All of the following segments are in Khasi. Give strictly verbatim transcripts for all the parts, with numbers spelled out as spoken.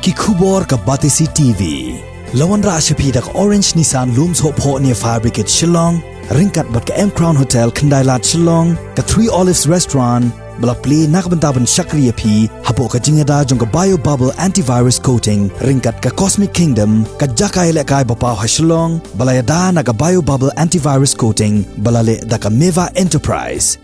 Ki khubor ka Batesi T V. La wanrah sha phi da ka Orange Nissan Lum Sohphoh near Fire Brigade Shillong, ryngkat bad ka M Crown Hotel Khyndailad Shillong, ka Three Olives Restaurant, ba la plie na ka bynta ban shakri ïa phi hapoh ka jingïada jong ka Bio Bubble Antivirus Coating, ryngkat ka Cosmic Kingdom, ka jaka ïalehkai ba paw ha Shillong, ba la ïada na ka Bio Bubble Antivirus Coating, ba la leh da ka Meva Enterprise.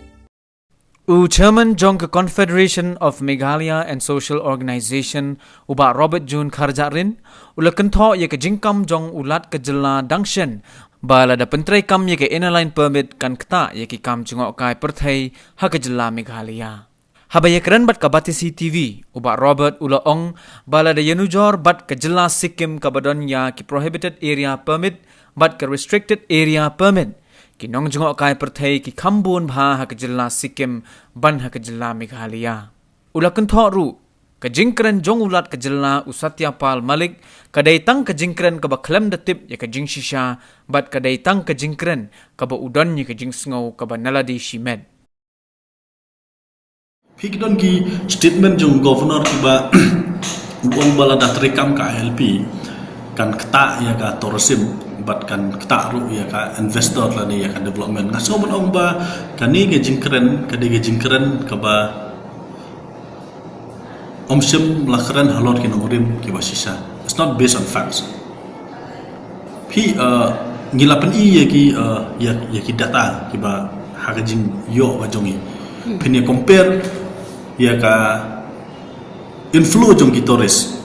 U Chairman jong ka Confederation of Meghalaya and Social Organization, u Bah Robert June Kharjahrin, u la kynthoh ïa ka jingkam jong u Lat ka jylla dang shen, ba lada pyntreikam ïa ka Inner Line Permit kan ktah ïa ki kam jngohkai pyrthei ha ka jylla Meghalaya. Haba ïakren bad ka Batesi T V, u Bah Robert u la ong, ba lada ïanujor bad ka jylla Sikkim kaba don ïa ki Prohibited Area Permit bad ka Restricted Area Permit, ki nongjngohkai pyrthei ki kham bun bha ha ka jylla Sikkim ban ha ka jylla Meghalaya. U la kynthoh ruh, ka jingkren jong u Lat ka jylla u Satya Pal Malik, ka dei tang ka jingkren kaba khlem da tip ïa ka jingshisha, bad ka dei tang ka jingkren kaba u don ïa ka jingsngew kaba nalade shimet. Phi, ki don ki statement jong governor kiba u ong ba lada treikam ka I L P kan ktah ïa ka tourism, bad kan ktah ruh ïa ka investor lane ïa ka development. Nga sngew ban ong ba kane ka jingkren ka dei ka jingkren kaba ym shym la kren halor ki nongrim kiba shisha. It's not based on facts. Phi, uh, ngi la pyni ïa ki, uh, ïa, ïa ki data kiba ha ka jingïoh ka jong ngi. Phin ïa compare ïa ka inflow jong ki tourist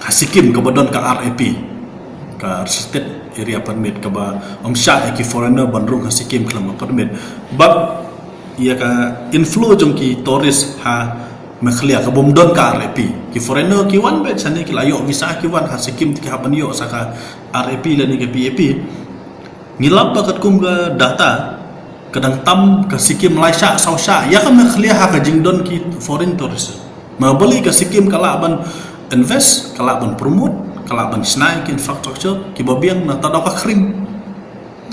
ha Sikkim kaba don ka R A P, ka Restricted Area Permit, kaba ym shah ïa ki foreigner ban rung ha Sikkim khlem ka permit. Bad ïa ka inflow jong ki tourist ha Meghalaya kaba ym don ka R A P. Ki foreigner ki wan beit shane, ki la ïoh visa ki wan ha Sikkim, te ki hap ban ïoh sa ka R A P lane ka P A P. Ngi lap ba katkum ka data, ka dang tam ka Sikkim lai shah saw shah ïa ka Meghalaya ha ka jingdon ki foreign tourist. Namar balei? Ka Sikkim ka lah ban invest, ka lah ban promote, ka lah ban shna ïa ki infrastructure kiba biang, nangta da ka khring.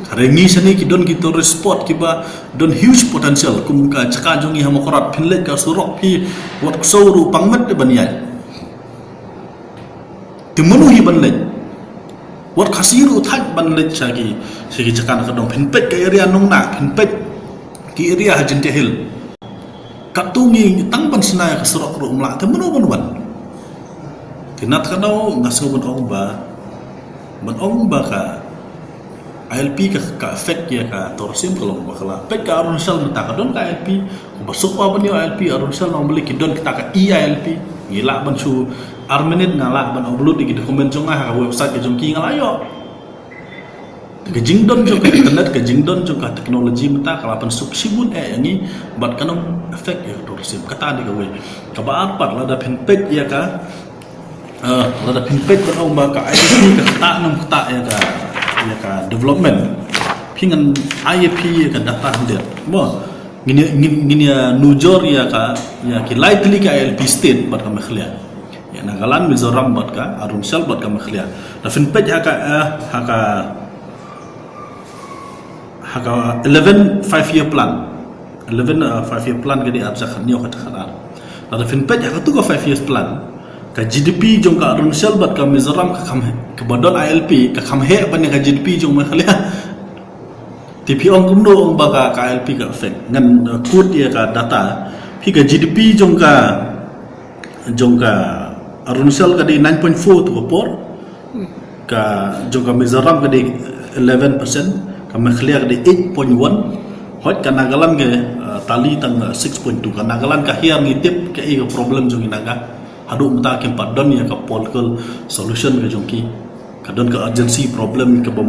Hynrei ngi shane ki don ki tourist spot kiba don huge potential, kum ka jaka jong ngi ha Mawkyrwat, phin leit ka surok phi wat ksew ruh pang met te ban ïaid. Te mano hi ban leit? Wat Khasi ruh thait ban leit sha ki, sha ki jaka na ka dong. Phin peit ka area Nongnak, phin peit ki area ha Jaiñtia Hills. Katto ngi tang ban shna ïa ka surok ruh ym lah, te mano ban wan? Te na kata ka daw nga sngew ban ong ba, ban ong ba ka I L P ka, ka affect ïa ka tourism ka long ba ka la. Peit ka Arunachal mynta ka don ka I L P, ba suk ba ban ïoh I L P, Arunachal, namar balei? Ki don kita ka e-I L P. Ngi lah ban shu ar minit nga lah ban upload ïa ki document jong nga ha ka website ka jong ki, nga la ïoh. Ka jingdon jong ka internet, ka jingdon jong ka technology mynta ka la pynsuk shibun eh ïa ngi, bad kan ym affect ïa ka tourism. Kata dei kawei. Kaba ar pat, lada phin peit ïa ka, eh, lada phin peit ban ong ba ka I L P ka ktah ne ym ktah ïa ka, ïa ka development, phi, ngan ai ïa phi ïa ka data hynrei. Mo, ngin ïa, ngin, ngin ïa nujor ïa ka, ïa ki lai tylli ka I L P state bad ka Meghalaya. Ïa Nagaland, Mizoram bad ka Arunachal bad ka Meghalaya. Lada phin peit ha ka, eh, ha ka, ha ka eleven five year plan. Eleven, eh, five year plan ka dei ar hajar khathynñiew, khatar khatar. Lada phin peit ha katu ka five years plan, ka G D P jong ka Arunachal bad ka Mizoram ka kham heh, kaba don I L P ka kham heh ban ïa ka G D P jong Meghalaya. Te phi ong kumno ong ba ka, ka I L P ka affect? Ngan, eh, quote ïa ka data. Phi, ka G D P jong ka, jong ka Arunachal ka dei nine point four to ka por. Ka jong ka Mizoram ka dei eleven percent, ka Meghalaya ka dei eight point one, hooid ka Nagaland ka, eh, tally tang, eh, six point two. Ka Nagaland ka hiar, ngi tip kaei ka problem jong ki Naga. Haduh mynta kim pat don ïa ka political solution ka jong ki. Ka don ka urgency problem kaba,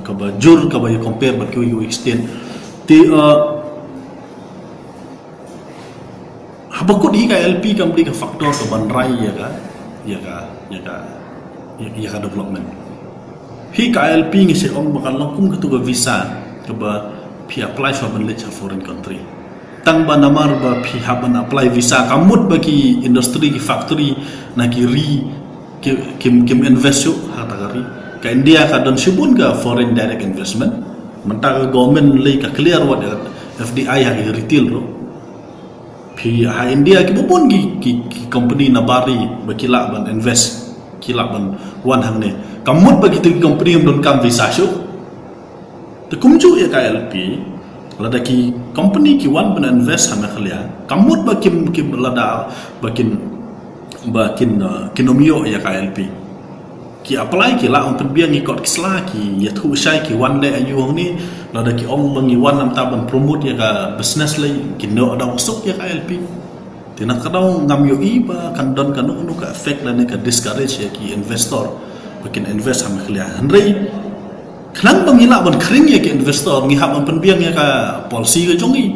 kaba jur, kaba ïa compare bad kiwei kiwei ki state. Te, eh, haba kut hi ka I L P kam dei ka factor kaban rai ïa ka, ïa ka, ïa ka, ïa, ïa ka development. Phi, ka I L P ngi shu ong ba kan long kum katu ka visa kaba phi apply shuwa ban leit sha foreign country. Tang ba namar ba phi hap ban apply visa, ka mut ba ki industry, ki factory na ki ri ki, kim, kim invest shuh ha kata ka ri. Ka India ka don shibun ka foreign direct investment. Mynta ka government lei ka clear wat ïa ka F D I ha ki retail ruh. Phi ha India ki bun ki, ki, ki company na bari ba ki lah ban invest, ki lah ban wan hangne. Ka mut ba kito ki company ym donkam visa shuh. Te kumjuh ïa ka I L P, lada ki company ki wan ban invest ha Meghalaya, ka mut ba kim, kim lada ba kin, ba kin, uh, kin ym ïoh ïa ka I L P. Ki apply, ki lah ban pynbiang, ki kot ki sla, ki ïathuh shai, ki wan leh aïu hangne, lada ki ong ba ngi wan namar ban promote ïa ka business lei, kin ïoh da u suk ïa ka I L P. Te na kata ka daw ngam ïohi ba kan don kano kano ka effect lane ka discourage ïa ki investor ba kin invest ha Meghalaya. Hynrei khnang ba ngi lah ban khring ïa ki investor, ngi hap ban pynbiang ïa ka policy ka jong ngi.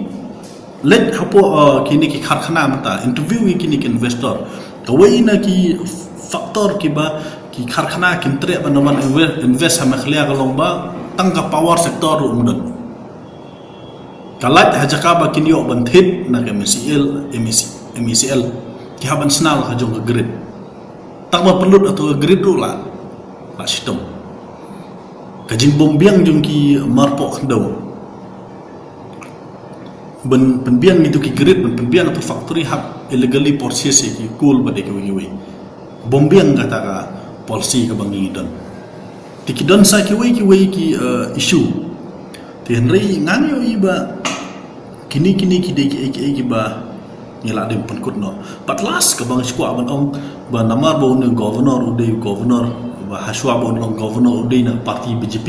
Leit hapoh, uh, kine ki karkhana mynta, interview ïa kine ki investor. Kawei na ki factor kiba ki karkhana kin treh ban wan inve-, invest ha Meghalaya ka long ba tang ka power sector ruh ym don. Ka lait ha jaka ba kin ïoh ban thied na ka M C L, M E C, M E C L. Ki hap ban shna la ka jong ka grid. Tang ba pynlut ïa ka grid ruh la, la shitom. Ka jingbymbiang jong ki marpoh khyndew ban pynbiang ïa kito ki grid, ban pynbiang ïa kito factory hap illegally purchase ïa ki coal bad ïa kiwei kiwei. Bymbiang kata ka policy kaba ngi don. Te ki don sa kiwei kiwei ki, uh, issue. Te hynrei ngan ïohi ba kine, kine ki dei kiei kiei kiba ngi lah dei pynkut noh. But last kaba nga sngewkwah ban ong ba namar ba une u governor u dei u governor, ba hashwa ba un long governor u dei na party B J P.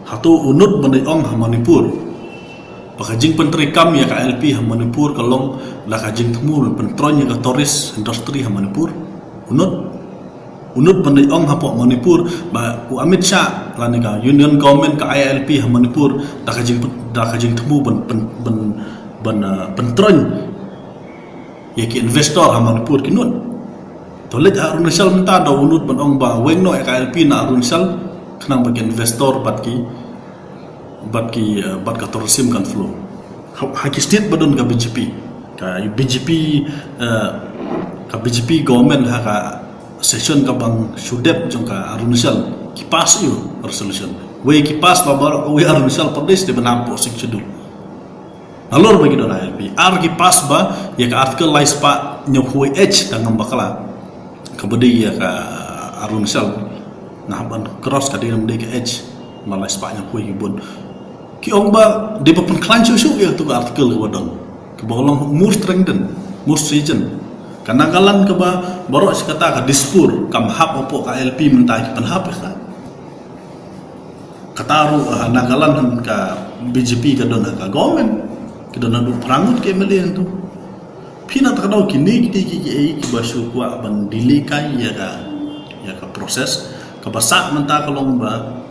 Hato u nud ban dei ong ha Manipur ba ka jingpyntreikam ïa ka I L P ha Manipur ka long da ka jingthmu ban pyntroiñ ïa ka tourist industry ha Manipur? U nud, u nud ban dei ong hapoh Manipur ba u Amit Shah lane ka Union Government ka I L P ha Manipur da ka jing, da ka jingthmu ban, ban, ban, ban, uh, pyntroiñ ïa ki investor ha Manipur, ki nud. To leit ha Arunachal mynta, da u nud ban ong ba weng noh ïa ka I L P na Arunachal khnang ba ki investor bad ki, bad ki, uh, bad ka tourism kan flow. Ha, ha ki state ba don ka B J P, ka B J P, uh, ka B J P government ha ka session kaba shu dep jong ka Arunachal, ki pass ïa u resolution. Wei ki pass ba baroh kawei Arunachal Pradesh dei ban hap hapoh Sixth Schedule. Nalor ba ki don I L P. Ar, ki pass ba ïa ka Article lai spah hynñiewphew H, tang ngam bakla, kaba dei ïa ka Arunachal, nga hap ban cross ka dei, ngam dei ka H, ma lai spah hynñiewphew ki bun. Ki ong ba dei ba pynkhlaiñ shuh shuh ïa kato ka article kaba don, kaba long more stringent, more stringent. Ka Nagaland kaba baroh shi katta ka Dispur kam hap hapoh ka I L P, mynta ki pynhap ïa ka. Kata ruh ha Nagaland ka B J P ka don ha ka government, ki don haduh phra ngut ki M L A hangto. Phi na ta ka daw kine ki dei kiei kiei kiba shu kwah ban delay kai ïa ka, ïa ka process. Kaba sah mynta ka long ba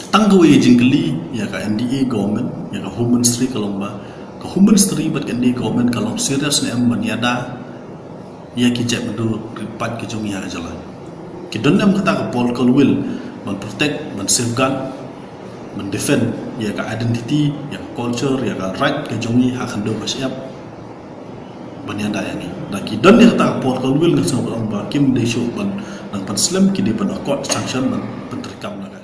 tang kawei ka jingkylli ïa ka N D A government, ïa ka Home Ministry ka long ba ka Home Ministry bad ka N D A government ka long serious ne em ban ïada ïa ki jaitbynriew ri paid ka jong ngi ha ka jylla? Ki don ne em kata ka political will ban protect, ban safeguard, ban defend ïa ka identity, ïa ka culture, ïa ka right ka jong ngi ha khyndew ka shyiap ban ïada ïa ngi? Da ki don ïa kata ka political will, nga sngew ba kim dei shuh ban nang pynslem, ki dei ban akot sanction, ban pyntreikam na ka.